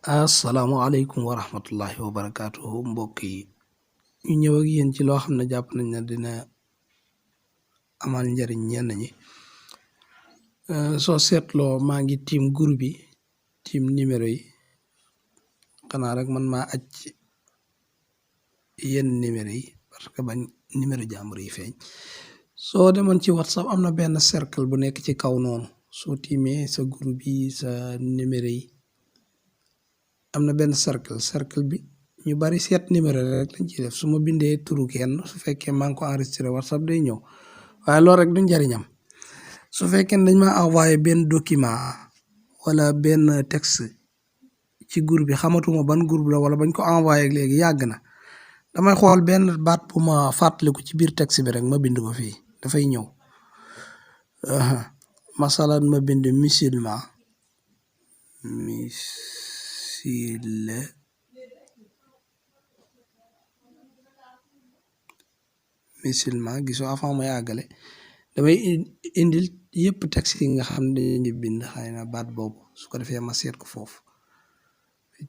asalaamaaleykum wa rahmatullahi wa barakaatuhu mbokk yi ñu ñëw ak yéen ci loo xam ne jàpp nañ ne dina amal njariñ ñenn ñi soo seetloo maa ngi tiim groupe bi tiim numéro yi xanaa rek man maa aj yenn numéro yi parce que bañ numéro jàmbur yi feeñ soo demoon ci whatsapp am na benn cercle bu nekk ci kaw noonu soo tiimee sa groupe yi sa numéro yi am na benn cercle bi ñu bari seet numéro rek lañ ciy def su ma bindee turu kenn su fekkee maa ngi ko enregistré whatsapp day ñëw waaye loolu rek du njariñam su fekkee dañ ma envoyé benn document wala benn texte ci groupe bi xamatuma ban groupe la wala bañ ko envoyé léegi yàgg na damay xool benn baat bu ma fàttaliku ci biir texte bi rek ma bind ko fii dafay ñëw masalan ma bind musulman gisoo avant ma yàggale damay indil yëpp texte yi nga xam ne dañuy bind xëy na baat boobu su ko defee ma seet ko foofu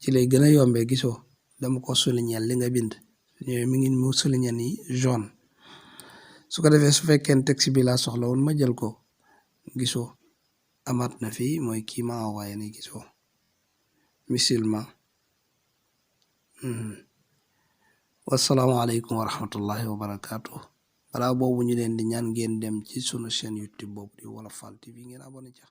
ci lay gën a yombee gisoo dama ko souligner li nga bind ñooyu mi ngi mu souligner ni jaune su ko defee su fekkee texte bi laa soxla woon ma jël ko gisoo amaat na fii mooy kii ma envoyé ni gisoo musulman wasalaamaaleykum wa rahmatullahi wa barakaatu balaa boobu ñu leen di ñaan ngeen dem ci sunu chaîne YouTube boobu di Wolof Fall TV ngeen abonné ca